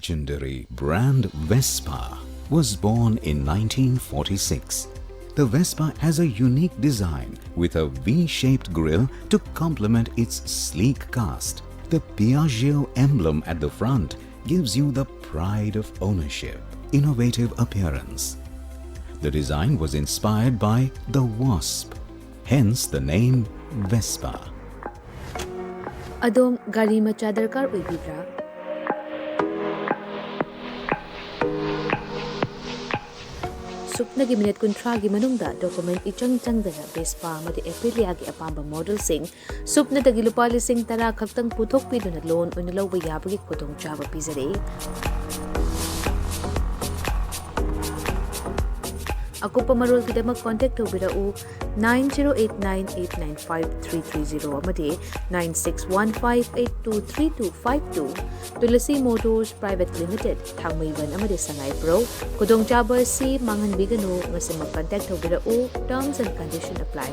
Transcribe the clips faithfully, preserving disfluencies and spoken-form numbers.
Legendary brand Vespa was born in nineteen forty-six. The Vespa has a unique design with a V-shaped grille to complement its sleek cast. The Piaggio emblem at the front gives you the pride of ownership, innovative appearance. The design was inspired by the wasp, hence the name Vespa. ꯑꯗꯣꯝ ꯒꯥꯔꯤ ꯃꯆꯥ ꯗꯔꯀꯥꯔ ꯑꯣꯏꯕꯤꯕ꯭ꯔꯥ? ꯁꯨꯞꯅꯒꯤ minute ꯀꯨꯟꯊ꯭ꯔꯥꯒꯤ ꯃꯅꯨꯡꯗ document ꯏꯆꯪ ꯆꯪꯗꯅ Vespa ꯑꯃꯗꯤ ꯑꯦꯄ꯭ꯔꯤꯂꯤꯌꯥꯒꯤ ꯑꯄꯥꯝꯕ ꯃꯣꯗꯦꯜꯁꯤꯡ ꯁꯨꯞꯅꯗꯒꯤ ꯂꯨꯄꯥ ꯂꯤꯁꯤꯡ ꯇꯔꯥ ꯈꯛꯇꯪ ꯄꯨꯊꯣꯛꯄꯤꯗꯨꯅ ꯂꯣꯟ ꯑꯣꯏꯅ ꯂꯧꯕ ꯌꯥꯕꯒꯤ ꯈꯨꯗꯣꯡꯆꯥꯕ ꯄꯤꯖꯔꯤ꯫ ꯑꯀꯨꯞꯄ ꯃꯔꯣꯜꯒꯤꯗꯃꯛ ꯀꯣꯟꯇꯦꯛ ꯇꯧꯕꯤꯔꯛꯎ nine zero eight nine eight nine five three three zero ꯑꯃꯗꯤ nine six one five eight two three two five two꯫ Tulsi motors private limited, ꯊꯥꯡꯃꯩꯕꯟ ꯑꯃꯗꯤ ꯁꯉꯥꯏꯄ꯭ꯔꯧ꯫ ꯈꯨꯗꯣꯡꯆꯥꯕ ꯑꯁꯤ ꯃꯥꯡꯍꯟꯕꯤꯒꯅꯨ, ꯉꯁꯤꯃꯛ ꯀꯟꯇꯦꯛ ꯇꯧꯕꯤꯔꯛꯎ꯫ Terms and condition apply꯫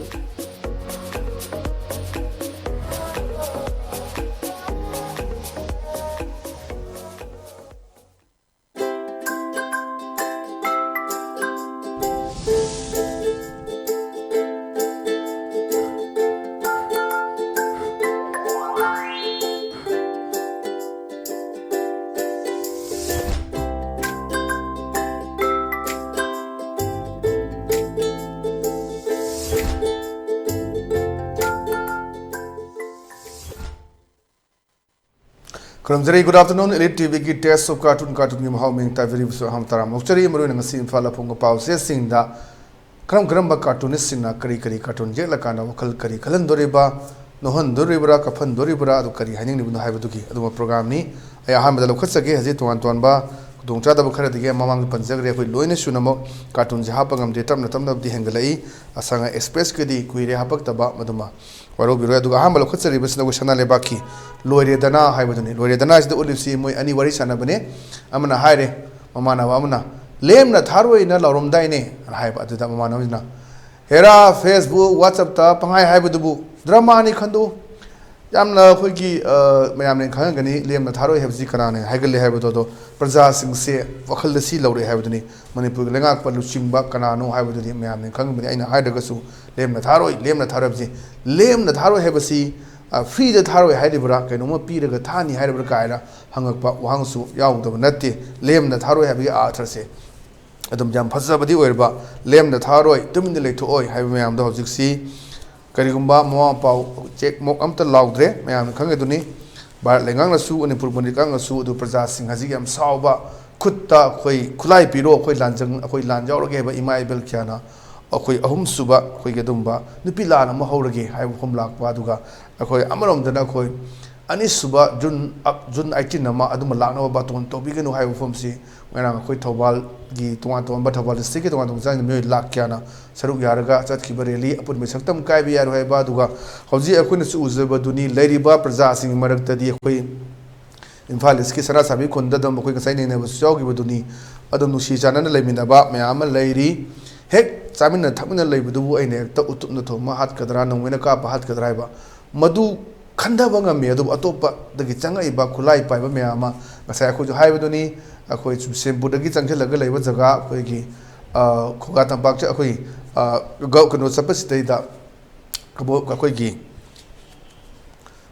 ꯈꯨꯔꯨꯝꯖꯔꯤ꯫ Good afternoon, Elite T ꯚꯤꯒꯤ Taste of Cartoon, ꯀꯥꯔꯇꯨꯟꯒꯤ ꯃꯍꯥꯎ ꯃꯤꯡ ꯇꯥꯕꯤꯔꯤꯕꯁꯨ ꯑꯍꯥꯟꯕ ꯇꯔꯥꯝꯅ ꯑꯣꯛꯆꯔꯤ꯫ ꯃꯔꯨꯑꯣꯏꯅ ꯉꯁꯤ ꯏꯝꯐꯥꯜꯗ ꯐꯣꯡꯕ ꯄꯥꯎ ꯆꯦꯁꯤꯡꯗ ꯀꯔꯝ ꯀꯔꯝꯕ ꯀꯥꯔꯇꯨꯅꯤꯁꯁꯤꯡꯅ ꯀꯔꯤ ꯀꯔꯤ ꯀꯥꯔꯇꯨꯟ ꯌꯦꯛꯂꯀꯥꯟꯗ ꯋꯥꯈꯜ ꯀꯔꯤ ꯈꯜꯍꯟꯗꯣꯔꯤꯕ, ꯅꯣꯛꯍꯟꯗꯣꯔꯤꯕ꯭ꯔꯥ, ꯀꯞꯍꯟꯗꯣꯔꯤꯕ꯭ꯔꯥ, ꯑꯗꯨ ꯀꯔꯤ ꯍꯥꯏꯅꯤꯡꯂꯤꯕꯅꯣ ꯍꯥꯏꯕꯗꯨꯒꯤ ꯑꯗꯨꯒꯨꯝꯕ ꯄ꯭ꯔꯣꯒ꯭ꯔꯥꯝꯅꯤ꯫ ꯑꯩ ꯑꯍꯥꯟꯕꯗ ꯂꯧꯈꯠꯆꯒꯦ꯫ ꯍꯧꯖꯤꯛ ꯇꯣꯉꯥꯟ ꯇꯣꯉꯥꯟꯕ ꯈꯨꯗꯣꯡꯆꯥꯗꯕ ꯈꯔꯗꯒꯤ ꯑꯩ ꯃꯃꯥꯡꯗ ꯄꯟꯖꯈ꯭ꯔꯦ꯫ ꯑꯩꯈꯣꯏ ꯂꯣꯏꯅ ꯁꯨꯅꯃꯛ ꯀꯥꯔꯇꯨꯟꯁꯦ ꯍꯥꯞꯄ ꯉꯝꯗꯦ, ꯇꯞꯅ ꯇꯞꯅꯕꯨꯗꯤ ꯍꯦꯟꯒꯠꯂꯛꯏ꯫ ꯑꯁꯥꯡ ꯑꯦꯛꯁꯄ꯭ꯔꯦꯁꯀꯤꯗꯤ ꯀꯨꯏꯔꯦ ꯍꯥꯞꯄꯛꯇꯕ, ꯃꯗꯨꯃ ꯋꯥꯔꯧꯕꯤꯔꯣꯏ꯫ ꯑꯗꯨꯒ ꯑꯍꯥꯟꯕ ꯂꯧꯈꯠꯆꯔꯤꯕꯁꯤꯅ ꯑꯩꯈꯣꯏ ꯁꯅꯥ ꯂꯩꯕꯥꯛꯀꯤ ꯂꯣꯏꯔꯦꯗꯅ ꯍꯥꯏꯕꯗꯨꯅꯤ꯫ ꯂꯣꯏꯔꯦꯗꯅ ꯁꯤꯗ ꯎꯠꯂꯤꯕꯁꯤ ꯃꯣꯏ ꯑꯅꯤ ꯋꯥꯔꯤ ꯁꯥꯟꯅꯕꯅꯦ꯫ ꯑꯃꯅ ꯍꯥꯏꯔꯦ, ꯃꯃꯥꯟꯅꯕ ꯑꯃꯅ, "ꯂꯦꯝꯅ ꯊꯥꯔꯣꯏꯅ ꯂꯥꯎꯔꯝꯗꯥꯏꯅꯦ?" ꯑꯅ ꯍꯥꯏꯕ꯫ ꯑꯗꯨꯗ ꯃꯃꯥꯟꯅꯕꯁꯤꯅ, "ꯍꯦꯔꯥ, Facebook, WhatsAppꯇ ꯄꯪꯍꯥꯏ ꯍꯥꯏꯕꯗꯨꯕꯨ ꯗ꯭ꯔꯃꯥꯅꯤ ꯈꯟꯗꯣꯛꯎ꯫ ꯌꯥꯝꯅ ꯑꯩꯈꯣꯏꯒꯤ, ꯑ, ꯃꯌꯥꯝꯅ ꯈꯪꯉꯝꯒꯅꯤ, ꯂꯦꯝꯅ ꯊꯥꯔꯣꯏ ꯍꯥꯏꯕꯁꯤ ꯀꯅꯥꯅ ꯍꯥꯏꯒꯠꯂꯦ ꯍꯥꯏꯕꯗꯣ꯫ ꯑꯗꯣ ꯄ꯭ꯔꯖꯥꯁꯤꯡꯁꯦ ꯋꯥꯈꯜꯗ ꯁꯤ ꯂꯧꯔꯦ ꯍꯥꯏꯕꯗꯨꯅꯤ꯫ ꯃꯅꯤꯄꯨꯔꯒꯤ ꯂꯩꯉꯥꯛꯄ ꯂꯨꯆꯤꯡꯕ ꯀꯅꯥꯅꯣ ꯍꯥꯏꯕꯗꯨꯗꯤ ꯃꯌꯥꯝꯅ ꯈꯪꯉꯝꯒꯅꯤ꯫ ꯑꯩꯅ ꯍꯥꯏꯗ꯭ꯔꯒꯁꯨ, ꯂꯦꯝꯅ ꯊꯥꯔꯣꯏ, ꯂꯦꯝꯅ ꯊꯥꯔꯣꯏ ꯍꯥꯏꯕꯁꯤ, ꯂꯦꯝꯅ ꯊꯥꯔꯣꯏ ꯍꯥꯏꯕꯁꯤ, ꯑ, free ꯗ ꯊꯥꯔꯣꯏ ꯍꯥꯏꯔꯤꯕ꯭ꯔꯥ, ꯀꯩꯅꯣꯝꯃ ꯄꯤꯔꯒ ꯊꯥꯅꯤ ꯍꯥꯏꯔꯤꯕ꯭ꯔꯥ ꯀꯥꯏꯅ ꯍꯪꯉꯛꯄ ꯋꯥꯍꯪꯁꯨ ꯌꯥꯎꯗꯕ ꯅꯠꯇꯦ꯫ ꯂꯦꯝꯅ ꯊꯥꯔꯣꯏ ꯍꯥꯏꯕꯒꯤ ꯑꯥꯔꯊꯁꯦ ꯑꯗꯨꯝ ꯌꯥꯝ ꯐꯖꯕꯗꯤ ꯑꯣꯏꯔꯕ, ꯂꯦꯝꯅ ꯊꯥꯔꯣꯏ, ꯇꯨꯃꯤꯟꯅ ꯂꯩꯊꯣꯛꯑꯣꯏ ꯍꯥꯏꯕ ꯃꯌꯥꯝꯗꯣ ꯍꯧꯖꯤꯛꯁꯤ ꯀꯔꯤꯒꯨꯝꯕ ꯃꯃꯥ ꯃꯄꯥ ꯆꯦꯛ ꯃꯣꯛ ꯑꯝꯇ ꯂꯥꯎꯗ꯭ꯔꯦ꯫ ꯃꯌꯥꯝꯅ ꯈꯪꯒꯗꯨꯅꯤ, ꯚꯥꯔꯠ ꯂꯩꯉꯥꯛꯅꯁꯨ, ꯃꯅꯤꯄꯨꯔ ꯃꯅꯤꯀꯥꯡꯅꯁꯨ ꯑꯗꯨ ꯄ꯭ꯔꯖꯥꯁꯤꯡ ꯍꯧꯖꯤꯛ ꯌꯥꯝ ꯁꯥꯎꯕ, ꯈꯨꯠꯇ ꯑꯩꯈꯣꯏ ꯈꯨꯠꯂꯥꯏ ꯄꯤꯔꯣ, ꯑꯩꯈꯣꯏ ꯂꯥꯟꯖꯪ-, ꯑꯩꯈꯣꯏ ꯂꯥꯟ ꯌꯥꯎꯔꯒꯦ ꯍꯥꯏꯕ ꯏꯃꯥ ꯏꯕꯦꯜ ꯀꯌꯥꯅ ꯑꯩꯈꯣꯏ ꯑꯍꯨꯝꯁꯨꯕ ꯑꯩꯈꯣꯏꯒꯤ ꯑꯗꯨꯝꯕ ꯅꯨꯄꯤ ꯂꯥꯟ ꯑꯃ ꯍꯧꯔꯒꯦ ꯍꯥꯏꯕ ꯃꯐꯝ ꯂꯥꯛꯄ, ꯑꯗꯨꯒ ꯑꯩꯈꯣꯏ ꯑꯃꯔꯣꯝꯗꯅ ꯑꯩꯈꯣꯏ ꯑꯅꯤꯁꯨꯕ ꯖꯨꯟ, ꯑꯞ-, ꯖꯨꯟ eighteen ꯑꯃ ꯑꯗꯨꯝꯕ ꯂꯥꯛꯅꯕ ꯕꯥꯇꯣꯟ ꯇꯧꯕꯤꯒꯅꯨ ꯍꯥꯏꯕ ꯃꯐꯝꯁꯤ ꯉꯔꯥꯡ ꯑꯩꯈꯣꯏ ꯊꯧꯕꯥꯜꯒꯤ ꯇꯣꯉꯥꯟ ꯇꯣꯉꯥꯟꯕ, ꯊꯧꯕꯥꯜ district ꯀꯤ ꯇꯣꯉꯥꯟ ꯇꯣꯉꯥꯟꯕ ꯃꯤꯑꯣꯏ ꯂꯥꯛ ꯀꯌꯥꯅ ꯁꯔꯨꯛ ꯌꯥꯔꯒ ꯆꯠꯈꯤꯕ rally ꯑꯄꯨꯟꯕ ꯁꯛꯇꯝ ꯀꯥꯏꯕ ꯌꯥꯔꯣꯏ ꯍꯥꯏꯕ, ꯑꯗꯨꯒ ꯍꯧꯖꯤꯛ ꯑꯩꯈꯣꯏꯅꯁꯨ ꯎꯖꯕꯗꯨꯅꯤ, ꯂꯩꯔꯤꯕ ꯄ꯭ꯔꯖꯥꯁꯤꯡꯒꯤ ꯃꯔꯛꯇꯗꯤ ꯑꯩꯈꯣꯏ ꯏꯝꯐꯥꯜ ꯏꯁꯀꯤ ꯁꯅꯥꯁꯥꯕꯤ ꯈꯨꯟꯗ ꯑꯗꯨꯝ ꯑꯩꯈꯣꯏ ꯉꯁꯥꯏ ꯅꯩꯅꯕꯁꯨ ꯌꯥꯎꯈꯤꯕꯗꯨꯅꯤ꯫ ꯑꯗꯨꯝ ꯅꯨꯡꯁꯤ ꯆꯥꯟꯅꯅ ꯂꯩꯃꯤꯟꯅꯕ ꯃꯌꯥꯝ ꯑꯃ ꯂꯩꯔꯤ꯫ ꯍꯦꯛ ꯆꯥꯃꯤꯟꯅ ꯊꯛꯃꯤꯟꯅ ꯂꯩꯕꯗꯨꯕꯨ ꯑꯩꯅ ꯍꯦꯛꯇ ꯎꯇꯨꯞꯅ ꯊꯣꯝꯃ ꯍꯥꯠꯀꯗ꯭ꯔꯥ, ꯅꯣꯡꯃꯩꯅ ꯀꯥꯞꯄ ꯍꯥꯠꯀꯗ꯭ꯔꯥ ꯍꯥꯏꯕ, ꯃꯗꯨ ꯈꯟꯊꯕ ꯉꯝꯃꯤ꯫ ꯑꯗꯨꯕꯨ ꯑꯇꯣꯞꯄꯗꯒꯤ ꯆꯪꯉꯛꯏꯕ ꯈꯨꯠꯂꯥꯏ ꯄꯥꯏꯕ ꯃꯌꯥꯝ ꯑꯃ, ꯉꯁꯥꯏ ꯑꯩꯈꯣꯏꯁꯨ ꯍꯥꯏꯕꯗꯨꯅꯤ, ꯑꯩꯈꯣꯏ ꯕꯤꯁꯦꯝꯄꯨꯔꯗꯒꯤ ꯆꯪꯁꯤꯜꯂꯒ ꯂꯩꯕ ꯖꯒꯥ, ꯑꯩꯈꯣꯏꯒꯤ, ꯑ, ꯈꯨꯒꯥ ꯇꯝꯄꯥꯛ ꯆ-, ꯑꯩꯈꯣꯏ, ꯑ, ꯒ-, ꯀꯩꯅꯣ ꯆꯠꯄꯁꯤꯗꯩꯗ, ꯀꯕꯣ-, ꯑꯩꯈꯣꯏꯒꯤ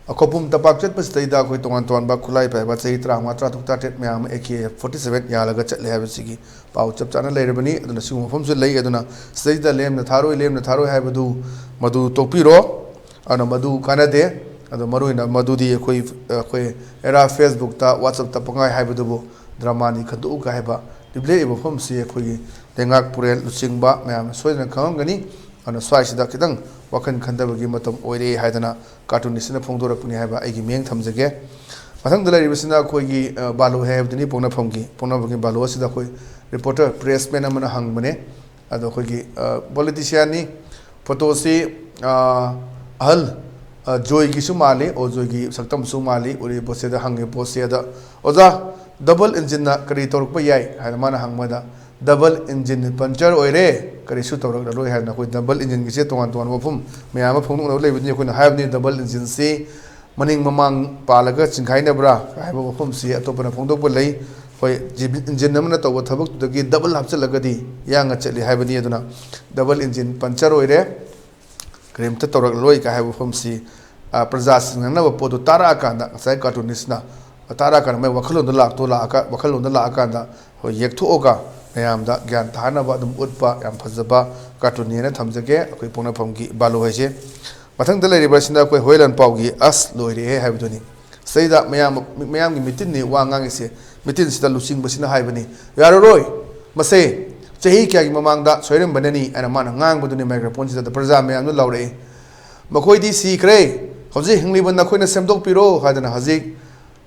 ꯈꯧꯄꯨꯝ ꯇꯝꯄꯥꯛ ꯆꯠꯄꯁꯤꯗꯩꯗ ꯑꯩꯈꯣꯏ ꯇꯣꯉꯥꯟ ꯇꯣꯉꯥꯟꯕ ꯈꯨꯠꯂꯥꯏ ꯄꯥꯏꯕ ꯆꯍꯤ ꯇꯔꯥꯃꯉꯥ, ꯇꯔꯥꯇꯔꯨꯛ, ꯇꯔꯥꯇꯔꯦꯠ ꯃꯌꯥꯝ ꯑꯃ AK forty seven ꯌꯥꯜꯂꯒ ꯆꯠꯂꯦ ꯍꯥꯏꯕꯁꯤꯒꯤ ꯄꯥꯎ ꯆꯞ ꯆꯥꯅ ꯂꯩꯔꯕꯅꯤ꯫ ꯑꯗꯨꯅ ꯁꯤꯒꯨꯝꯕ ꯃꯐꯝꯁꯨ ꯂꯩ꯫ ꯑꯗꯨꯅ ꯁꯤꯗꯩꯗ ꯂꯦꯝꯅ ꯊꯥꯔꯣꯏ, ꯂꯦꯝꯅ ꯊꯥꯔꯣꯏ ꯍꯥꯏꯕꯗꯨ ꯃꯗꯨ ꯇꯣꯛꯄꯤꯔꯣ꯫ ꯑꯗꯨꯅ ꯃꯗꯨ ꯀꯥꯟꯅꯗꯦ꯫ ꯑꯗꯣ ꯃꯔꯨꯑꯣꯏꯅ ꯃꯗꯨꯗꯤ ꯑꯩꯈꯣꯏ, ꯑꯩꯈꯣꯏ ꯏꯔꯥ Facebook ꯇ, WhatsApp ꯇ ꯄꯪꯍꯥꯏ ꯍꯥꯏꯕꯗꯨꯕꯨ ꯗ꯭ꯔꯃꯥꯅꯤ ꯈꯟꯗꯣꯛꯎꯒ ꯍꯥꯏꯕ ꯂꯤꯞꯂꯦꯛꯏꯕ ꯃꯐꯝꯁꯤ ꯑꯩꯈꯣꯏꯒꯤ ꯂꯩꯉꯥꯛ ꯄꯨꯔꯦꯜ ꯂꯨꯆꯤꯡꯕ ꯃꯌꯥꯝꯅ ꯁꯣꯏꯗꯅ ꯈꯪꯉꯝꯒꯅꯤ꯫ ꯑꯗꯨꯅ ꯁ꯭ꯋꯥꯏꯁꯤꯗ ꯈꯤꯇꯪ ꯋꯥꯈꯜ ꯈꯟꯊꯕꯒꯤ ꯃꯇꯝ ꯑꯣꯏꯔꯦ ꯍꯥꯏꯗꯅ cartoonist ꯁꯤꯅ ꯐꯣꯡꯗꯣꯔꯛꯄꯅꯤ ꯍꯥꯏꯕ ꯑꯩꯒꯤ ꯃꯤꯠꯌꯦꯡ ꯊꯝꯖꯒꯦ꯫ ꯃꯊꯪꯗ ꯂꯩꯔꯤꯕꯁꯤꯅ ꯑꯩꯈꯣꯏꯒꯤ, ꯑ, ꯕꯥꯂꯨ ꯍꯥꯏꯕꯗꯨꯅꯤ, ꯄꯣꯛꯅꯐꯝꯒꯤ, ꯄꯣꯛꯅꯐꯝꯒꯤ ꯕꯥꯂꯨ ꯑꯁꯤꯗ ꯑꯩꯈꯣꯏ reporter, pressman ꯑꯃꯅ ꯍꯪꯕꯅꯦ꯫ ꯑꯗꯣ ꯑꯩꯈꯣꯏꯒꯤ, ꯑ, politician ꯅꯤ, photo ꯁꯤ, ꯑ, ꯑꯍꯜ, ꯑ, ꯖꯣꯏꯒꯤꯁꯨ ꯃꯥꯜꯂꯤ, ꯑꯣ, ꯖꯣꯏꯒꯤ ꯁꯛꯇꯝꯁꯨ ꯃꯥꯜꯂꯤ, ꯎꯔꯤꯕ ꯄꯣꯠꯁꯤꯗ ꯍꯪꯉꯤꯕ ꯄꯣꯠꯁꯤ꯫ ꯑꯗ, "ꯑꯣꯖꯥ, double engine ꯅ ꯀꯔꯤ ꯇꯧꯔꯛꯄ ꯌꯥꯏ?" ꯍꯥꯏꯅ ꯃꯥꯅ ꯍꯪꯕꯗ, "Double engine puncture ꯑꯣꯏꯔꯦ, ꯀꯔꯤꯁꯨ ꯇꯧꯔꯛꯂꯔꯣꯏ" ꯍꯥꯏꯗꯅ ꯑꯩꯈꯣꯏ double engine ꯒꯤꯁꯦ ꯇꯣꯉꯥꯟ ꯇꯣꯉꯥꯟꯕ ꯋꯥꯐꯝ ꯃꯌꯥꯝ ꯑꯃ ꯐꯣꯡꯗꯣꯛꯅꯕ ꯂꯩꯕꯅꯤ꯫ ꯑꯩꯈꯣꯏꯅ ꯍꯥꯏꯕꯅꯤ, double engine ꯁꯤ ꯃꯅꯤꯡ ꯃꯃꯥꯡ ꯄꯥꯜꯂꯒ ꯆꯤꯡꯈꯥꯏꯅꯕ꯭ꯔꯥ ꯍꯥꯏꯕ ꯋꯥꯐꯝꯁꯤ ꯑꯇꯣꯞꯄꯅ ꯐꯣꯡꯗꯣꯛꯄ ꯂꯩ꯫ ꯍꯣꯏ, ꯖꯤ-, ꯏꯟꯖꯤꯟ ꯑꯃꯅ ꯇꯧꯕ ꯊꯕꯛꯇꯨꯗꯒꯤ ꯗꯕꯜ ꯍꯥꯞꯆꯤꯜꯂꯒꯗꯤ ꯌꯥꯡꯅ ꯆꯠꯂꯤ ꯍꯥꯏꯕꯅꯤ꯫ ꯑꯗꯨꯅ ꯗꯕꯜ ꯏꯟꯖꯤꯟ ꯄꯟꯆꯔ ꯑꯣꯏꯔꯦ, ꯀꯔꯤꯝꯇ ꯇꯧꯔꯛꯂꯣꯏ ꯀꯥꯏ ꯍꯥꯏꯕ ꯋꯥꯐꯝꯁꯤ, ꯑ, ꯄ꯭ꯔꯖꯥꯁꯤꯡꯅ ꯅꯛꯅꯕ ꯄꯣꯠꯇꯨ ꯇꯥꯔꯛꯑꯀꯥꯟꯗ, ꯉꯁꯥꯏ ꯀꯥꯔꯇꯨꯅꯤꯁꯅ ꯇꯥꯔꯛꯑꯀꯥꯟꯗ ꯃꯣꯏ ꯋꯥꯈꯜꯂꯣꯟꯗ ꯂꯥꯛꯇꯣ ꯂꯥꯛꯑꯒ, ꯋꯥꯈꯜꯂꯣꯟꯗ ꯂꯥꯛꯑꯀꯥꯟꯗ ꯑꯩꯈꯣꯏ ꯌꯦꯛꯊꯣꯛꯑꯒ ꯃꯌꯥꯝꯗ ꯒ꯭ꯌꯥꯟ ꯇꯥꯅꯕ ꯑꯗꯨꯝ ꯎꯠꯄ ꯌꯥꯝ ꯐꯖꯕ ꯀꯥꯔꯇꯨꯟꯅꯦꯅ ꯊꯝꯖꯒꯦ꯫ ꯑꯩꯈꯣꯏ ꯄꯣꯛꯅꯐꯝꯒꯤ ꯕꯥꯂꯨ ꯍꯥꯏꯁꯦ꯫ ꯃꯊꯪꯗ ꯂꯩꯔꯤꯕ ꯑꯁꯤꯅ ꯑꯩꯈꯣꯏ ꯍꯣꯌꯦꯜ ꯂꯥꯟꯄꯥꯎꯒꯤ "ꯑꯁ ꯂꯣꯏꯔꯦꯍꯦ" ꯍꯥꯏꯕꯗꯨꯅꯤ꯫ ꯁꯤꯗꯩꯗ ꯃꯌꯥꯝ, ꯃꯤꯌꯥꯝꯒꯤ ꯃꯤꯇꯤꯟꯅꯤ ꯋꯥ ꯉꯥꯡꯉꯤꯁꯦ꯫ ꯃꯤꯇꯤꯟꯁꯤꯗ ꯂꯨꯆꯤꯡꯕꯁꯤꯅ ꯍꯥꯏꯕꯅꯤ, "ꯌꯥꯔꯔꯣꯏ, ꯃꯁꯦ ꯆꯍꯤ ꯀꯌꯥꯒꯤ ꯃꯃꯥꯡꯗ ꯁꯣꯏꯔꯝꯕꯅꯅꯤ" ꯍꯥꯏꯅ ꯃꯥꯅ ꯉꯥꯡꯕꯗꯨꯅꯤ꯫ ꯃꯥꯏꯀ꯭ꯔꯣꯐꯣꯟꯁꯤꯗ ꯄ꯭ꯔꯖꯥ ꯃꯌꯥꯝꯗꯨ ꯂꯥꯎꯔꯛꯏ, "ꯃꯈꯣꯏꯗꯤ ꯁꯤꯈ꯭ꯔꯦ, ꯍꯧꯖꯤꯛ ꯍꯤꯡꯂꯤꯕ ꯅꯈꯣꯏꯅ ꯁꯦꯝꯗꯣꯛꯄꯤꯔꯣ" ꯍꯥꯏꯗꯅ꯫ ꯍꯧꯖꯤꯛ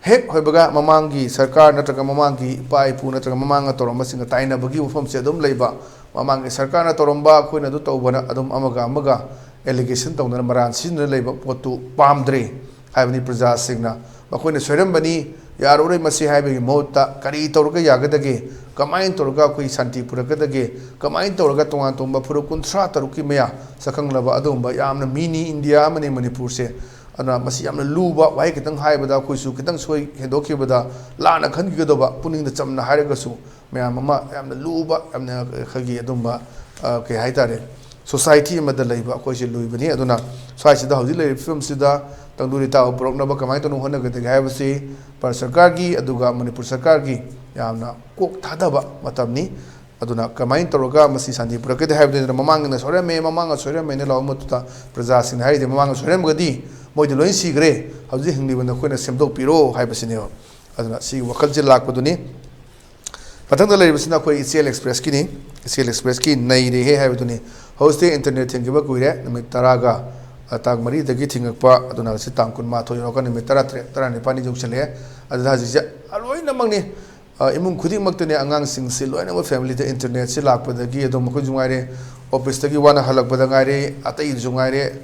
ꯍꯦꯛ ꯑꯣꯏꯕꯒ ꯃꯃꯥꯡꯒꯤ ꯁꯔꯀꯥꯔ ꯅꯠꯇ꯭ꯔꯒ ꯃꯃꯥꯡꯒꯤ ꯏꯄꯥ ꯏꯄꯨ ꯅꯠꯇ꯭ꯔꯒ ꯃꯃꯥꯡꯗ ꯇꯧꯔꯝꯕꯁꯤꯡꯒ ꯇꯥꯏꯅꯕꯒꯤ ꯋꯥꯐꯝꯁꯦ ꯑꯗꯨꯝ ꯂꯩꯕ꯫ ꯃꯃꯥꯡꯒꯤ ꯁꯔꯀꯥꯔꯅ ꯇꯧꯔꯝꯕ, ꯑꯩꯈꯣꯏꯅ ꯑꯗꯨ ꯇꯧꯕꯅ ꯑꯗꯨꯝ ꯑꯃꯒ ꯑꯃꯒ allegation ꯇꯧꯗꯅ ꯃꯔꯥꯟ ꯁꯤꯖꯤꯟꯅꯗꯨꯅ ꯂꯩꯕ ꯄꯣꯠꯇꯨ ꯄꯥꯝꯗ꯭ꯔꯦ ꯍꯥꯏꯕꯅꯤ ꯄ꯭ꯔꯖꯥꯁꯤꯡꯅ꯫ ꯃꯈꯣꯏꯅ ꯁꯣꯏꯔꯝꯕꯅꯤ, ꯌꯥꯔꯔꯣꯏ ꯃꯁꯤ ꯍꯥꯏꯕꯒꯤ ꯃꯍꯨꯠꯇ ꯀꯔꯤ ꯇꯧꯔꯒ ꯌꯥꯒꯗꯒꯦ, ꯀꯃꯥꯏꯅ ꯇꯧꯔꯒ ꯑꯩꯈꯣꯏ ꯁꯥꯟꯇꯤ ꯄꯨꯔꯛꯀꯗꯒꯦ, ꯀꯃꯥꯏꯅ ꯇꯧꯔꯒ ꯇꯣꯉꯥꯟ ꯇꯣꯉꯥꯟꯕ ꯐꯨꯔꯨꯞ ꯀꯨꯟꯊ꯭ꯔꯥ ꯇꯔꯨꯛꯀꯤ ꯃꯌꯥ ꯁꯛꯈꯪꯂꯕ ꯑꯗꯨꯒꯨꯝꯕ ꯌꯥꯝꯅ mini India ꯑꯃꯅꯤ ꯃꯅꯤꯄꯨꯔꯁꯦ꯫ ꯑꯗꯨꯅ ꯃꯁꯤ ꯌꯥꯝꯅ ꯂꯨꯕ ꯋꯥꯍꯩ ꯈꯤꯇꯪ ꯍꯥꯏꯕꯗ ꯑꯩꯈꯣꯏꯁꯨ ꯈꯤꯇꯪ ꯁꯣꯏ ꯍꯦꯟꯗꯣꯛꯈꯤꯕꯗ ꯂꯥꯟꯅ ꯈꯟꯈꯤꯒꯗꯧꯕ, ꯄꯨꯛꯅꯤꯡꯗ ꯆꯝꯅ ꯍꯥꯏꯔꯒꯁꯨ ꯃꯌꯥꯝ ꯑꯃ ꯌꯥꯝꯅ ꯂꯨꯕ, ꯌꯥꯝꯅ ꯑꯩꯈꯣꯏꯒꯤ ꯑꯗꯨꯝꯕ, ꯑ, ꯀꯩ ꯍꯥꯏꯇꯥꯔꯦ, society ꯑꯃꯗ ꯂꯩꯕ ꯑꯩꯈꯣꯏꯁꯦ ꯂꯨꯏꯕꯅꯤ꯫ ꯑꯗꯨꯅ ꯁ꯭ꯋꯥꯏꯁꯤꯗ ꯍꯧꯖꯤꯛ ꯂꯩꯔꯤꯕ ꯐꯤꯕꯝꯁꯤꯗ ꯇꯪꯗꯨ ꯂꯩꯇꯥꯕ ꯄꯨꯔꯛꯅꯕ ꯀꯃꯥꯏꯅ ꯇꯧꯅ ꯍꯣꯠꯅꯒꯗꯒꯦ ꯍꯥꯏꯕꯁꯤ ꯚꯥꯔꯠ ꯁꯔꯀꯥꯔꯒꯤ ꯑꯗꯨꯒ ꯃꯅꯤꯄꯨꯔ ꯁꯔꯀꯥꯔꯒꯤ ꯌꯥꯝꯅ ꯀꯣꯛ ꯊꯥꯗꯕ ꯃꯇꯝꯅꯤ꯫ ꯑꯗꯨꯅ ꯀꯃꯥꯏꯅ ꯇꯧꯔꯒ ꯃꯁꯤ ꯁꯥꯟꯇꯤ ꯄꯨꯔꯛꯀꯗꯦ ꯍꯥꯏꯕꯗꯨ ꯅꯠꯇꯅ ꯃꯃꯥꯡꯒꯤꯅ ꯁꯣꯏꯔꯝꯃꯦ, ꯃꯃꯥꯡꯒ ꯁꯣꯏꯔꯝꯃꯦꯅ ꯂꯥꯎꯕ ꯃꯇꯝꯗ ꯄ꯭ꯔꯖꯥꯁꯤꯡꯅ ꯍꯥꯏꯔꯤꯗꯤ, "ꯃꯃꯥꯡꯒ ꯁꯣꯏꯔꯝꯃꯒꯗꯤ ꯃꯣꯏꯗꯤ ꯂꯣꯏ ꯁꯤꯈ꯭ꯔꯦ, ꯍꯧꯖꯤꯛ ꯍꯤꯡꯂꯤꯕ ꯅꯈꯣꯏꯅ ꯁꯦꯝꯗꯣꯛꯄꯤꯔꯣ" ꯍꯥꯏꯕꯁꯤꯅꯦꯕ꯫ ꯑꯗꯨꯅ ꯁꯤꯒꯤ ꯋꯥꯈꯜꯁꯦ ꯂꯥꯛꯄꯗꯨꯅꯤ꯫ ꯃꯊꯪꯗ ꯂꯩꯔꯤꯕꯁꯤꯅ ꯑꯩꯈꯣꯏ ꯏꯆꯦꯜ ꯑꯦꯛꯁꯄ꯭ꯔꯦꯁꯀꯤꯅꯤ꯫ ꯏꯆꯦꯜ ꯑꯦꯛꯁꯄ꯭ꯔꯦꯁꯀꯤ ꯅꯩꯔꯦꯍꯦ ꯍꯥꯏꯕꯗꯨꯅꯤ꯫ ꯍꯧꯖꯤꯛꯇꯤ internet ꯊꯤꯡꯈꯤꯕ ꯀꯨꯏꯔꯦ, ꯅꯨꯃꯤꯠ ꯇꯔꯥꯒ, ꯑ, ꯇꯥꯡ ꯃꯔꯤꯗꯒꯤ ꯊꯤꯡꯉꯛꯄ, ꯑꯗꯨꯅ ꯉꯁꯤ ꯇꯥꯡ ꯀꯨꯟꯃꯥꯊꯣꯏ ꯌꯧꯔꯒ ꯅꯨꯃꯤꯠ ꯇꯔꯥꯇꯔꯦꯠ, ꯇꯔꯥꯅꯤꯄꯥꯟꯅꯤ ꯌꯧꯁꯜꯂꯛꯑꯦ꯫ ꯑꯗꯨꯗ ꯍꯧꯖꯤꯛꯁꯦ ꯂꯣꯏꯅꯃꯛꯅꯤ, ꯑ, ꯏꯃꯨꯡ ꯈꯨꯗꯤꯡꯃꯛꯇꯅꯦ, ꯑꯉꯥꯡꯁꯤꯡꯁꯤ ꯂꯣꯏꯅꯃꯛ family ꯗ internet ꯁꯤ ꯂꯥꯛꯄꯗꯒꯤ ꯑꯗꯨꯝ ꯃꯈꯣꯏꯁꯨ ꯉꯥꯏꯔꯦ, office ꯇꯒꯤ ꯋꯥꯅ ꯍꯜꯂꯛꯄꯗ ꯉꯥꯏꯔꯦ, ꯑꯇꯩꯗꯁꯨ ꯉꯥꯏꯔꯦ,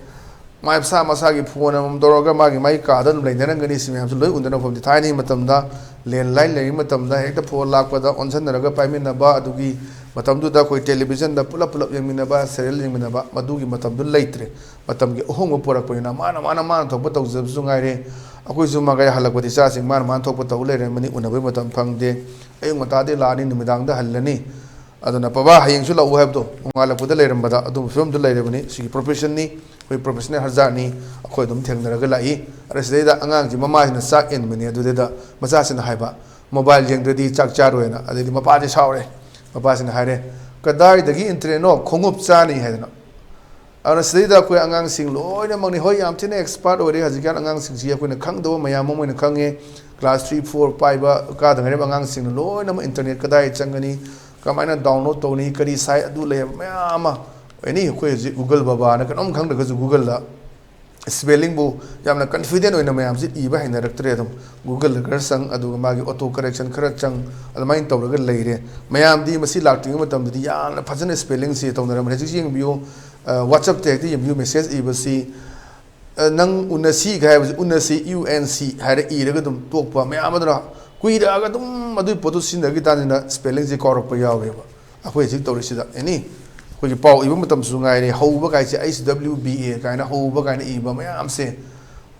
ꯃꯥꯏ ꯃꯁꯥ ꯃꯁꯥꯒꯤ phone ꯑꯃꯃꯝ ꯇꯧꯔꯒ ꯃꯥꯒꯤ ꯃꯥꯒꯤ ꯀꯥꯗ ꯑꯗꯨꯝ ꯂꯩꯅꯔꯝꯒꯅꯤ꯫ ꯁꯤ ꯃꯌꯥꯝꯁꯨ ꯂꯣꯏ ꯎꯅꯔꯕ ꯃꯐꯝꯗꯤ꯫ ꯊꯥꯏꯅꯒꯤ ꯃꯇꯝꯗ landline ꯂꯩꯔꯤꯉꯩ ꯃꯇꯝꯗ ꯍꯦꯛꯇ phone ꯂꯥꯛꯄꯗ ꯑꯣꯟꯁꯟꯅꯔꯒ ꯄꯥꯏꯃꯤꯟꯅꯕ, ꯑꯗꯨꯒꯤ ꯃꯇꯝꯗꯨꯗ ꯑꯩꯈꯣꯏ ꯇꯦꯂꯤꯚꯤꯖꯟꯗ ꯄꯨꯂꯞ ꯄꯨꯂꯞ ꯌꯦꯡꯃꯤꯟꯅꯕ, ꯁꯦꯔꯤꯌꯦꯜ ꯌꯦꯡꯃꯤꯟꯅꯕ, ꯃꯗꯨꯒꯤ ꯃꯇꯝꯗꯨ ꯂꯩꯇ꯭ꯔꯦ꯫ ꯃꯇꯝꯒꯤ ꯑꯍꯣꯡꯕ ꯄꯨꯔꯛꯄꯅꯤꯅ ꯃꯥꯅ, ꯃꯥꯅ, ꯃꯥꯅ ꯊꯣꯛꯄ ꯇꯧꯖꯕꯁꯨ ꯉꯥꯏꯔꯦ꯫ ꯑꯩꯈꯣꯏꯁꯨ ꯃꯉꯥꯏ, ꯍꯜꯂꯛꯄꯗ ꯏꯆꯥꯁꯤꯡ ꯃꯥꯅ, ꯃꯥꯅ ꯊꯣꯛꯄ ꯇꯧ ꯂꯩꯔꯝꯃꯅꯤ, ꯎꯅꯕꯒꯤ ꯃꯇꯝ ꯐꯪꯗꯦ꯫ ꯑꯌꯨꯛ ꯉꯟꯇꯥꯗꯩ ꯂꯥꯛꯑꯅꯤ, ꯅꯨꯃꯤꯗꯥꯡꯗ ꯍꯜꯂꯅꯤ꯫ ꯑꯗꯨꯅ "ꯕꯕꯥ, ꯍꯌꯦꯡꯁꯨ ꯂꯥꯛꯎ" ꯍꯥꯏꯕꯗꯣ ꯅꯣꯡꯉꯥꯜꯂꯛꯄꯗ ꯂꯩꯔꯝꯕꯗ ꯑꯗꯨꯝꯕ ꯐꯤꯕꯝꯗꯨ ꯂꯩꯔꯕꯅꯤ꯫ ꯁꯤꯒꯤ ꯄ꯭ꯔꯣꯐꯦꯁꯟꯅꯤ, ꯑꯩꯈꯣꯏ ꯄ꯭ꯔꯣꯐꯦꯁꯅꯦꯜ ꯍꯖꯥꯔꯠꯅꯤ, ꯑꯩꯈꯣꯏ ꯑꯗꯨꯝ ꯊꯦꯡꯅꯔꯒ ꯂꯥꯛꯏ꯫ ꯑꯗ ꯁꯤꯗꯩꯗ ꯑꯉꯥꯡꯁꯤ ꯃꯃꯥꯁꯤꯅ ꯆꯥꯛ ꯏꯟꯕꯅꯤ꯫ ꯑꯗꯨꯗꯩꯗ ꯃꯆꯥꯁꯤꯅ ꯍꯥꯏꯕ, "ꯃꯣꯕꯥꯏꯜ ꯌꯦꯡꯗ꯭ꯔꯗꯤ ꯆꯥꯛ ꯆꯥꯔꯣꯏꯅ"꯫ ꯑꯗꯩꯗꯤ ꯃꯄꯥꯁꯦ ꯁꯥꯎꯔꯦ꯫ ꯃꯄꯥꯁꯤꯅ ꯍꯥꯏꯔꯦ, "ꯀꯗꯥꯏꯗꯒꯤ ꯏꯟꯇꯔꯅꯦꯠꯅꯣ, ꯈꯣꯡꯎꯞ ꯆꯥꯅꯤ" ꯍꯥꯏꯗꯅ꯫ ꯑꯗꯨꯅ ꯁꯤꯗꯩꯗ ꯑꯩꯈꯣꯏ ꯑꯉꯥꯡꯁꯤꯡ ꯂꯣꯏꯅꯃꯛꯅꯤ, ꯍꯣꯏ, ꯌꯥꯝ ꯊꯤꯅ ꯑꯦꯛꯁꯄꯥꯔꯠ ꯑꯣꯏꯔꯦ ꯍꯧꯖꯤꯛꯀꯥꯟ ꯑꯉꯥꯡꯁꯤꯡꯁꯤ꯫ ꯑꯩꯈꯣꯏꯅ ꯈꯪꯗꯕ ꯃꯌꯥꯝ ꯑꯃ ꯑꯣꯏꯅ ꯈꯪꯉꯦ꯫ ꯀ꯭ꯂꯥꯁ ꯊ꯭ꯔꯤ, ꯐꯣꯔ ꯄꯥꯏꯕ, ꯀꯥꯗ ꯉꯥꯏꯔꯤꯕ ꯑꯉꯥꯡꯁꯤꯡꯅ ꯂꯣꯏꯅꯃꯛ ꯏꯟꯇꯔꯅꯦꯠ ꯀꯗꯥꯏ ꯆꯪꯒꯅꯤ, ꯀꯃꯥꯏꯅ ꯗꯥꯎꯟꯂꯣꯗ ꯇꯧꯅꯤ, ꯀꯔꯤ ꯁꯥꯏꯠ ꯑꯗꯨ ꯂꯩ ꯍꯥꯏꯕ ꯃꯌꯥꯝ ꯑꯃ꯫ ꯑꯦꯅꯤ, ꯑꯩꯈꯣꯏ ꯍꯧꯖꯤꯛ ꯒꯨꯒꯜ ꯕꯕꯥꯅ ꯀꯩꯅꯣꯝ ꯈꯪꯗ꯭ꯔꯒꯁꯨ ꯒꯨꯒꯜꯗ ꯁ꯭ꯄꯦꯂꯤꯡꯕꯨ ꯌꯥꯝꯅ ꯀꯟꯐꯤꯗꯦꯟ ꯑꯣꯏꯅ ꯃꯌꯥꯝꯁꯤ ꯏꯕ ꯍꯩꯅꯔꯛꯇ꯭ꯔꯦ꯫ ꯑꯗꯨꯝ ꯒꯨꯒꯜꯗ ꯈꯔ ꯆꯪ, ꯑꯗꯨꯒ ꯃꯥꯒꯤ ꯑꯣꯇꯣ ꯀꯔꯦꯛꯁꯟ ꯈꯔ ꯆꯪ, ꯑꯗꯨꯃꯥꯏꯅ ꯇꯧꯔꯒ ꯂꯩꯔꯦ꯫ ꯃꯌꯥꯝꯗꯤ ꯃꯁꯤ ꯂꯥꯛꯇ꯭ꯔꯤꯉꯩ ꯃꯇꯝꯗꯗꯤ ꯌꯥꯝꯅ ꯐꯖꯅ ꯁ꯭ꯄꯦꯂꯤꯡꯁꯤ ꯇꯧꯅꯔꯝꯕꯅꯤ꯫ ꯍꯧꯖꯤꯛꯁꯤ ꯌꯦꯡꯕꯤꯌꯨ, ꯑ, WhatsApp-ꯇ ꯍꯦꯛꯇ ꯌꯦꯡꯕꯤꯌꯨ, ꯃꯦꯁꯦꯖ ꯏꯕꯁꯤ, ꯑ, ꯅꯪ ꯎꯅꯁꯤꯒ ꯍꯥꯏꯕꯁꯤ ꯎꯅꯁꯤ, "ꯌꯨ ꯑꯦꯟ ꯁꯤ" ꯍꯥꯏꯔ ꯏꯔꯒ ꯑꯗꯨꯝ ꯇꯣꯛꯄ ꯃꯌꯥꯝ ꯑꯗꯨꯅ ꯀꯨꯏꯔꯛꯑꯒ ꯑꯗꯨꯝ ꯑꯗꯨꯒꯤ ꯄꯣꯠꯇꯨ ꯁꯤꯖꯤꯟꯅꯈꯤ ꯇꯥꯟꯁꯤꯅ ꯁ꯭ꯄꯦꯂꯤꯡꯁꯤ ꯀꯥꯎꯔꯛꯄ ꯌꯥꯎꯔꯦꯕ꯫ ꯑꯩꯈꯣꯏ ꯍꯧꯖꯤꯛ ꯇꯧꯔꯤꯁꯤꯗ ꯑꯦꯅꯤ, ꯑꯩꯈꯣꯏꯒꯤ ꯄꯥꯎ ꯏꯕ ꯃꯇꯝꯁꯨ ꯉꯥꯏꯔꯦ, ꯍꯧꯕ ꯀꯥꯏꯁꯦ "ꯑꯩꯆ ꯗꯕ꯭ꯂꯤꯎ ꯕꯤ ꯑꯦ" ꯀꯥꯏꯅ ꯍꯧꯕ ꯀꯥꯏꯅ ꯏꯕ ꯃꯌꯥꯝꯁꯦ,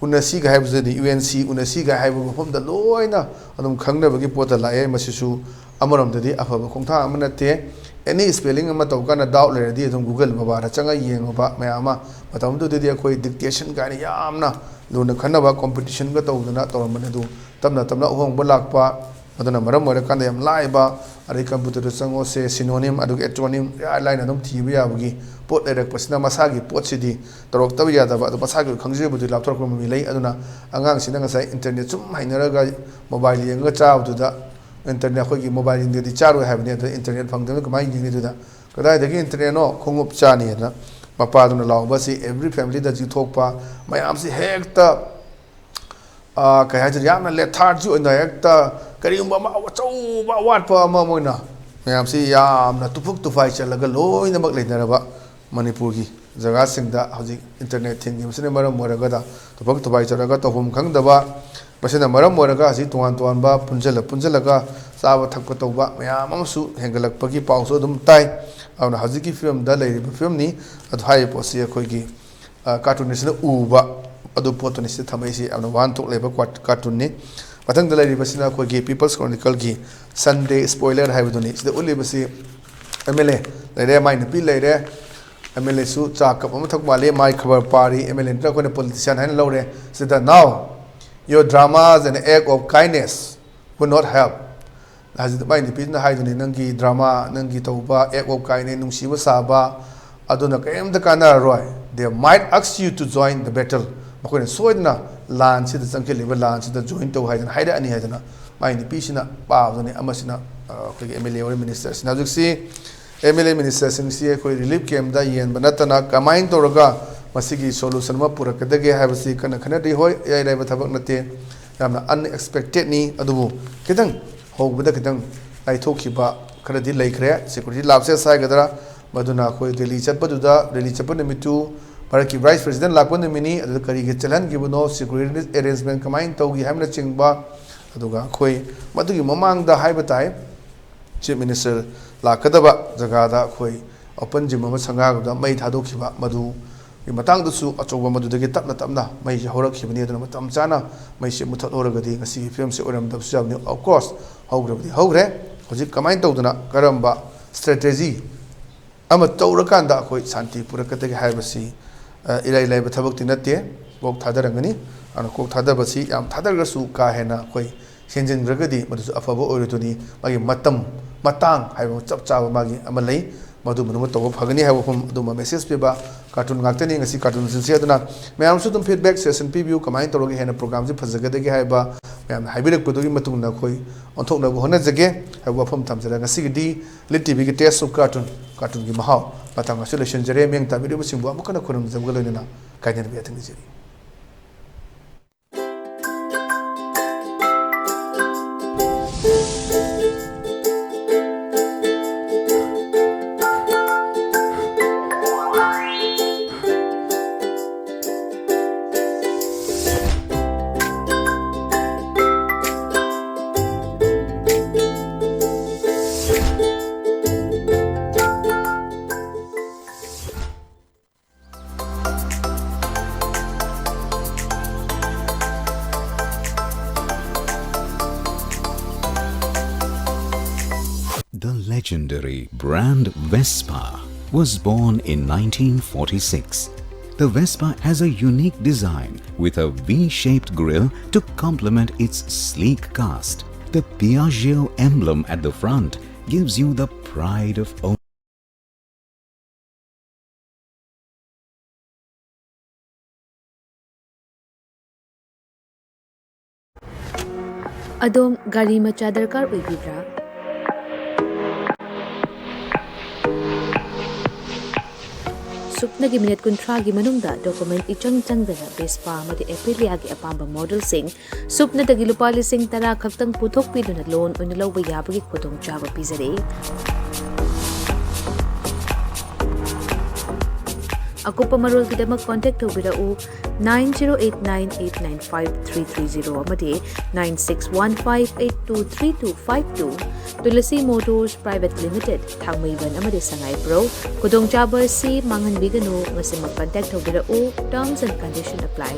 "ꯎꯅꯁꯤꯒ" ꯍꯥꯏꯕꯁꯤꯗꯤ "ꯌꯨ ꯑꯦꯟ ꯁꯤ", "ꯎꯅꯁꯤꯒ" ꯍꯥꯏꯕ ꯃꯐꯝꯗ ꯂꯣꯏꯅ ꯑꯗꯨꯝ ꯈꯪꯅꯕꯒꯤ ꯄꯣꯠꯇ ꯂꯥꯛꯑꯦ꯫ ꯃꯁꯤꯁꯨ ꯑꯃꯔꯣꯝꯗꯗꯤ ꯑꯐꯕ ꯈꯣꯡꯊꯥꯡ ꯑꯃ ꯅꯠꯇꯦ꯫ ꯑꯦꯅꯤ ꯁ꯭ꯄꯦꯂꯤꯡ ꯑꯃ ꯇꯧ ꯀꯥꯟꯗ ꯗꯥꯎꯠ ꯂꯩꯔꯗꯤ ꯑꯗꯨꯝ ꯒꯨꯒꯜ ꯕꯕꯥꯗ ꯆꯪꯉ ꯌꯦꯡꯉꯨꯕ ꯃꯌꯥꯝ ꯑꯃ꯫ ꯃꯇꯝꯗꯨꯗꯗꯤ ꯑꯩꯈꯣꯏ ꯗꯤꯛꯇꯦꯁꯟ ꯀꯥꯏꯅ ꯌꯥꯝꯅ ꯂꯨꯅ ꯈꯟꯅꯕ ꯀꯣꯝꯄꯤꯇꯤꯁꯟꯒ ꯇꯧꯗꯅ ꯇꯧꯔꯝꯕꯅꯤ꯫ ꯑꯗꯨ ꯇꯞꯅ ꯇꯞꯅ ꯑꯍꯣꯡꯕ ꯂꯥꯛꯄ, ꯑꯗꯨꯅ ꯃꯔꯝ ꯑꯣꯏꯔꯀꯥꯟꯗ ꯌꯥꯝ ꯂꯥꯏꯕ, ꯑꯗꯩ ꯀꯝꯄ꯭ꯌꯨꯇꯔꯗ ꯆꯪꯉꯣꯁꯦ, ꯁꯤꯅꯣꯅꯤꯝ ꯑꯗꯨꯒ ꯑꯦꯟꯇꯣꯅꯤꯝ ꯏꯔꯥꯏ ꯂꯥꯏꯅ ꯑꯗꯨꯝ ꯊꯤꯕ ꯌꯥꯕꯒꯤ ꯄꯣꯠ ꯂꯩꯔꯛꯄꯁꯤꯅ ꯃꯁꯥꯒꯤ ꯄꯣꯠꯁꯤꯗꯤ ꯇꯧꯔꯛꯇꯕ ꯌꯥꯗꯕ, ꯑꯗꯣ ꯃꯁꯥꯒꯤ ꯑꯣꯏꯕ ꯈꯪꯖꯕꯗꯨ ꯂꯥꯞꯊꯣꯔꯛꯄ ꯃꯃꯤ ꯂꯩ꯫ ꯑꯗꯨꯅ ꯑꯉꯥꯡꯁꯤꯅ ꯉꯁꯥꯏ ꯏꯟꯇꯔꯅꯦꯠ ꯁꯨꯝ ꯍꯩꯅꯔꯒ ꯃꯣꯕꯥꯏꯜ ꯌꯦꯡꯉꯒ ꯆꯥꯕꯗꯨꯗ, ꯏꯟꯇꯔꯅꯦꯠ, ꯑꯩꯈꯣꯏꯒꯤ ꯃꯣꯕꯥꯏꯜ ꯌꯦꯡꯗ꯭ꯔꯗꯤ ꯆꯥꯔꯣꯏ ꯍꯥꯏꯕꯅꯤ, ꯑꯗꯨꯗ ꯏꯟꯇꯔꯅꯦꯠ ꯐꯪꯗꯕꯅ ꯀꯃꯥꯏꯅ ꯌꯦꯡꯅꯤ? ꯑꯗꯨꯗ ꯀꯗꯥꯏꯗꯒꯤ ꯏꯟꯇꯔꯅꯦꯠꯅꯣ, ꯈꯣꯡꯎꯞ ꯆꯥꯅꯤ ꯍꯥꯏꯗꯅ ꯃꯄꯥꯗꯨꯅ ꯂꯥꯎꯕꯁꯤ ꯑꯦꯚ꯭ꯔꯤ ꯐꯦꯃꯤꯂꯤꯗ ꯍꯧꯖꯤꯛ ꯊꯣꯛꯄ ꯃꯌꯥꯝꯁꯤ ꯍꯦꯛꯇ, ꯑꯥ, ꯀꯩ ꯍꯥꯏꯗꯣꯏꯅꯣ, ꯌꯥꯝꯅ ꯂꯦꯊꯥꯔꯖꯤ ꯑꯣꯏꯅ ꯍꯦꯛꯇ ꯀꯔꯤꯒꯨꯝꯕ ꯑꯃ ꯑꯆꯧꯕ ꯑꯋꯥꯠꯄ ꯑꯃ ꯑꯃ ꯑꯣꯏꯅ ꯃꯌꯥꯝꯁꯤ ꯌꯥꯝꯅ ꯇꯨꯐꯨꯛ ꯇꯨꯐꯥꯏ ꯆꯠꯂꯒ ꯂꯣꯏꯅꯃꯛ ꯂꯩꯅꯔꯕ ꯃꯅꯤꯄꯨꯔꯒꯤ ꯖꯒꯥꯁꯤꯡꯗ ꯍꯧꯖꯤꯛ ꯏꯟꯇꯔꯅꯦꯠ ꯊꯤꯡꯈꯤꯕꯁꯤꯅ ꯃꯔꯝ ꯑꯣꯏꯔꯒꯗ ꯇꯨꯐꯨꯛ ꯇꯨꯐꯥꯏ ꯆꯠꯂꯒ ꯇꯧꯐꯝ ꯈꯪꯗꯕ, ꯃꯁꯤꯅ ꯃꯔꯝ ꯑꯣꯏꯔꯒ ꯍꯧꯖꯤꯛ ꯇꯣꯉꯥꯟ ꯇꯣꯉꯥꯟꯕ ꯄꯨꯟꯁꯤꯜꯂ ꯄꯨꯟꯁꯤꯜꯂꯒ ꯆꯥꯕ ꯊꯛꯄ ꯇꯧꯕ ꯃꯌꯥꯝ ꯑꯃꯁꯨ ꯍꯦꯟꯒꯠꯂꯛꯄꯒꯤ ꯄꯥꯎꯁꯨ ꯑꯗꯨꯝ ꯇꯥꯏ꯫ ꯑꯗꯨꯅ ꯍꯧꯖꯤꯛꯀꯤ ꯐꯤꯕꯝꯗ ꯂꯩꯔꯤꯕ ꯐꯤꯕꯝꯅꯤ꯫ ꯑꯗꯨ ꯍꯥꯏꯔꯤꯕ ꯄꯣꯠꯁꯤ ꯑꯩꯈꯣꯏꯒꯤ, ꯑ, ꯀꯥꯔꯇꯨꯟ ꯑꯁꯤꯅ ꯎꯕ ꯑꯗꯨ ꯄꯣꯠꯇꯨꯅꯤ ꯁꯤꯗ ꯊꯝꯃꯛꯏꯁꯤ꯫ ꯌꯥꯝꯅ ꯋꯥꯍꯟꯊꯣꯛ ꯂꯩꯕ ꯀꯥꯔ-, ꯀꯥꯔꯇꯨꯟꯅꯤ꯫ ꯃꯊꯪꯗ ꯂꯩꯔꯤꯕꯁꯤꯅ ꯑꯩꯈꯣꯏꯒꯤ People's Chronicleꯒꯤ Sunday Spoiler ꯍꯥꯏꯕꯗꯨꯅꯤ꯫ ꯁꯤꯗ ꯎꯠꯂꯤꯕꯁꯤ MLA ꯂꯩꯔꯦ, ꯃꯥꯏ ꯅꯨꯄꯤ ꯂꯩꯔꯦ꯫ MLAꯁꯨ ꯆꯥ ꯀꯞ ꯑꯃ ꯊꯛ ꯃꯥꯜꯂꯤ, ꯃꯥꯏ ꯈꯕꯔ ꯄꯥꯔꯤ꯫ MLA ꯅꯠꯇ꯭ꯔꯒ ꯑꯩꯈꯣꯏꯅ politician ꯍꯥꯏꯅ ꯂꯧꯔꯦ꯫ ꯁꯤꯗ, "Now, your dramas and act of kindness will not help." ꯍꯧꯖꯤꯛ ꯃꯥꯏ ꯅꯨꯄꯤꯗꯨꯅ ꯍꯥꯏꯗꯨꯅꯤ, "ꯅꯪꯒꯤ drama, ꯅꯪꯒꯤ ꯇꯧꯕ act of kindness, ꯅꯨꯡꯁꯤꯕ ꯁꯥꯕ, ꯑꯗꯨꯅ ꯀꯔꯤꯝꯇ ꯀꯥꯟꯅꯔꯔꯣꯏ꯫ They might ask you to join the battle." ꯃꯈꯣꯏꯅ ꯁꯣꯏꯗꯅ ꯂꯥꯟꯁꯤꯗ, ꯆꯪꯁꯤꯜꯂꯤꯕ ꯂꯥꯟꯁꯤꯗ join ꯇꯧ ꯍꯥꯏꯗꯅ ꯍꯥꯏꯔꯛꯑꯅꯤ ꯍꯥꯏꯗꯅ ꯃꯥꯏ ꯅꯨꯄꯤꯁꯤꯅ ꯄꯥꯕꯗꯨꯅꯤ꯫ ꯑꯃꯁꯤꯅ, ꯑ, ꯑꯩꯈꯣꯏꯒꯤ MLA ꯑꯣꯏꯔꯤꯕ ministerꯁꯤꯅ꯫ ꯍꯧꯖꯤꯛꯁꯤ MLA ministerꯁꯤꯡꯁꯤ ꯑꯩꯈꯣꯏ relief campꯇ ꯌꯦꯟꯕ ꯅꯠꯇꯅ ꯀꯃꯥꯏꯅ ꯇꯧꯔꯒ ꯃꯁꯤꯒꯤ solution ꯑꯃ ꯄꯨꯔꯛꯀꯗꯒꯦ ꯍꯥꯏꯕꯁꯤ ꯀꯟꯅ ꯈꯟꯅꯔꯤ꯫ ꯍꯣꯏ, ꯏꯔꯥꯏ ꯂꯥꯏꯕ ꯊꯕꯛ ꯅꯠꯇꯦ, ꯌꯥꯝꯅ unexpectedꯅꯤ꯫ ꯑꯗꯨꯕꯨ ꯈꯤꯇꯪ, ꯍꯧꯕꯗ ꯈꯤꯇꯪ ꯂꯥꯏꯊꯣꯛꯈꯤꯕ ꯈꯔꯗꯤ ꯂꯩꯈ꯭ꯔꯦ꯫ Security lapses ꯍꯥꯏꯒꯗ꯭ꯔꯥ, ꯃꯗꯨꯅ ꯑꯩꯈꯣꯏ rally ꯆꯠꯄꯗꯨꯗ, rally ꯆꯠꯄ ꯅꯨꯃꯤꯠꯇꯨ ꯚꯥꯔꯠꯀꯤ vice president ꯂꯥꯛꯄ ꯅꯨꯃꯤꯠꯅꯤ꯫ ꯑꯗꯨꯗ ꯀꯔꯤꯒꯤ ꯆꯠꯍꯟꯈꯤꯕꯅꯣ, security arrangement ꯀꯃꯥꯏꯅ ꯇꯧꯈꯤ ꯍꯥꯏꯕꯅꯆꯤꯡꯕ, ꯑꯗꯨꯒ ꯑꯩꯈꯣꯏ ꯃꯗꯨꯒꯤ ꯃꯃꯥꯡꯗ ꯍꯥꯏꯕ ꯇꯥꯏ, chief minister ꯂꯥꯛꯀꯗꯕ ꯖꯒꯥꯗ ꯑꯩꯈꯣꯏ open gym ꯑꯃ ꯁꯪꯒꯥꯕꯗ ꯃꯩ ꯊꯥꯗꯣꯛꯈꯤꯕ, ꯃꯗꯨꯒꯤ ꯃꯇꯥꯡꯗꯁꯨ ꯑꯆꯧꯕ, ꯃꯗꯨꯗꯒꯤ ꯇꯞꯅ ꯇꯞꯅ ꯃꯩꯁꯦ ꯍꯧꯔꯛꯈꯤꯕꯅꯤ꯫ ꯑꯗꯨꯅ ꯃꯇꯝ ꯆꯥꯅ ꯃꯩꯁꯦ ꯃꯨꯊꯠꯍꯧꯔꯒꯗꯤ ꯉꯁꯤꯒꯤ ꯐꯤꯕꯝꯁꯦ ꯑꯣꯏꯔꯝꯗꯕꯁꯨ ꯌꯥꯕꯅꯤ꯫ Of course, ꯍꯧꯈ꯭ꯔꯕꯗꯤ ꯍꯧꯈ꯭ꯔꯦ꯫ ꯍꯧꯖꯤꯛ ꯀꯃꯥꯏꯅ ꯇꯧꯗꯅ, ꯀꯔꯝꯕ strategy ꯑꯃ ꯇꯧꯔꯀꯥꯟꯗ ꯑꯩꯈꯣꯏ ꯁꯥꯟꯇꯤ ꯄꯨꯔꯛꯀꯗꯒꯦ ꯍꯥꯏꯕꯁꯤ, ꯑ, ꯏꯔꯥꯏ ꯂꯥꯏꯕ ꯊꯕꯛꯇꯤ ꯅꯠꯇꯦ꯫ ꯀꯣꯛ ꯊꯥꯗꯔꯝꯒꯅꯤ꯫ ꯑꯗꯨꯅ ꯀꯣꯛ ꯊꯥꯗꯕꯁꯤ ꯌꯥꯝ ꯊꯥꯗꯔꯒꯁꯨ ꯀꯥ ꯍꯦꯟꯅ ꯑꯩꯈꯣꯏ ꯍꯦꯟꯖꯤꯟꯈ꯭ꯔꯒꯗꯤ ꯃꯗꯨꯁꯨ ꯑꯐꯕ ꯑꯣꯏꯔꯣꯏꯗꯣꯏꯅꯤ꯫ ꯃꯥꯒꯤ ꯃꯇꯝ, ꯃꯇꯥꯡ ꯍꯥꯏꯕ ꯑꯃ, ꯆꯞ ꯆꯥꯕ ꯃꯥꯒꯤ ꯑꯃ ꯂꯩ꯫ ꯃꯗꯨ ꯃꯅꯨꯡꯗ ꯇꯧꯕ ꯐꯒꯅꯤ ꯍꯥꯏꯕ ꯋꯥꯐꯝ ꯑꯗꯨꯝꯕ message ꯄꯤꯕ ꯀꯥꯔꯇꯨꯟ ꯉꯥꯛꯇꯅꯤ ꯉꯁꯤ ꯀꯥꯔꯇꯨꯟꯁꯤꯡꯁꯦ꯫ ꯑꯗꯨꯅ ꯃꯌꯥꯝꯁꯨ ꯑꯗꯨꯝ feedback suggestion ꯄꯤꯕꯤꯌꯨ, ꯀꯃꯥꯏꯅ ꯇꯧꯔꯒ ꯍꯦꯟꯅ programꯁꯤ ꯐꯖꯒꯗꯒꯦ ꯍꯥꯏꯕ ꯃꯌꯥꯝꯅ ꯍꯥꯏꯕꯤꯔꯛꯄꯗꯨꯒꯤ ꯃꯇꯨꯡ ꯏꯟꯅ ꯑꯩꯈꯣꯏ ꯑꯣꯟꯊꯣꯛꯅꯕ ꯍꯣꯠꯅꯖꯒꯦ ꯍꯥꯏꯕ ꯋꯥꯐꯝ ꯊꯝꯖꯔꯒ ꯉꯁꯤꯒꯤꯗꯤ Lit TVꯒꯤ Taste of Cartoon, ꯀꯥꯔꯇꯨꯟꯒꯤ ꯃꯍꯥꯎ ꯃꯇꯥꯡ ꯑꯁꯤ ꯂꯣꯏꯁꯤꯟꯖꯔꯦ꯫ ꯃꯤꯠꯌꯦꯡ ꯇꯥꯕꯤꯔꯤꯕꯁꯤꯡꯕꯨ ꯑꯃꯨꯛ ꯍꯟꯅ ꯈꯨꯔꯨꯝꯖꯕꯒ ꯂꯣꯏꯅꯅ ꯀꯥꯏꯅꯅꯕ ꯌꯥꯊꯪ ꯅꯤꯖꯔꯤ꯫ Luxury brand Vespa was born in nineteen forty-six. The Vespa has a unique design with a V-shaped grille to complement its sleek cast. The Piaggio emblem at the front gives you the pride of owning. ꯑꯗꯣꯝ ꯒꯥꯔꯤ ꯃꯆꯥ ꯗꯔꯀꯥꯔ ꯑꯣꯏꯕꯤꯕ꯭ꯔꯥ? ꯁꯨꯞꯅꯒꯤ minute ꯀꯨꯟꯊ꯭ꯔꯥꯒꯤ ꯃꯅꯨꯡꯗ document ꯏꯆꯪ ꯆꯪꯗꯅ Vespa ꯑꯃꯗꯤ ꯑꯦꯄꯤꯂꯤꯌꯥꯒꯤ ꯑꯄꯥꯝꯕ ꯃꯣꯗꯦꯜꯁꯤꯡ ꯁꯨꯞꯅꯗꯒꯤ ꯂꯨꯄꯥ ꯂꯤꯁꯤꯡ ꯇꯔꯥ ꯈꯛꯇꯪ ꯄꯨꯊꯣꯛꯄꯤꯗꯨꯅ ꯂꯣꯟ ꯑꯣꯏꯅ ꯂꯧꯕ ꯌꯥꯕꯒꯤ ꯈꯨꯗꯣꯡꯆꯥꯕ ꯄꯤꯖꯔꯤ꯫ ꯑꯀꯨꯞꯄ ꯃꯔꯣꯜꯒꯤꯗꯃꯛ ꯀꯣꯟꯇꯦꯛ ꯇꯧꯕꯤꯔꯛꯎ nine zero eight nine eight nine five three three zero ꯑꯃꯗꯤ nine six one five eight two three two five two꯫ Tulsi motors private limited, ꯊꯥꯡꯃꯩꯕꯟ ꯑꯃꯗꯤ ꯁꯉꯥꯏꯄ꯭ꯔꯧ꯫ ꯈꯨꯗꯣꯡꯆꯥꯕ ꯑꯁꯤ ꯃꯥꯡꯍꯟꯕꯤꯒꯅꯨ꯫ ꯉꯁꯤꯃꯛ ꯀꯟꯇꯦꯛ ꯇꯧꯕꯤꯔꯛꯎ꯫ Terms and condition apply꯫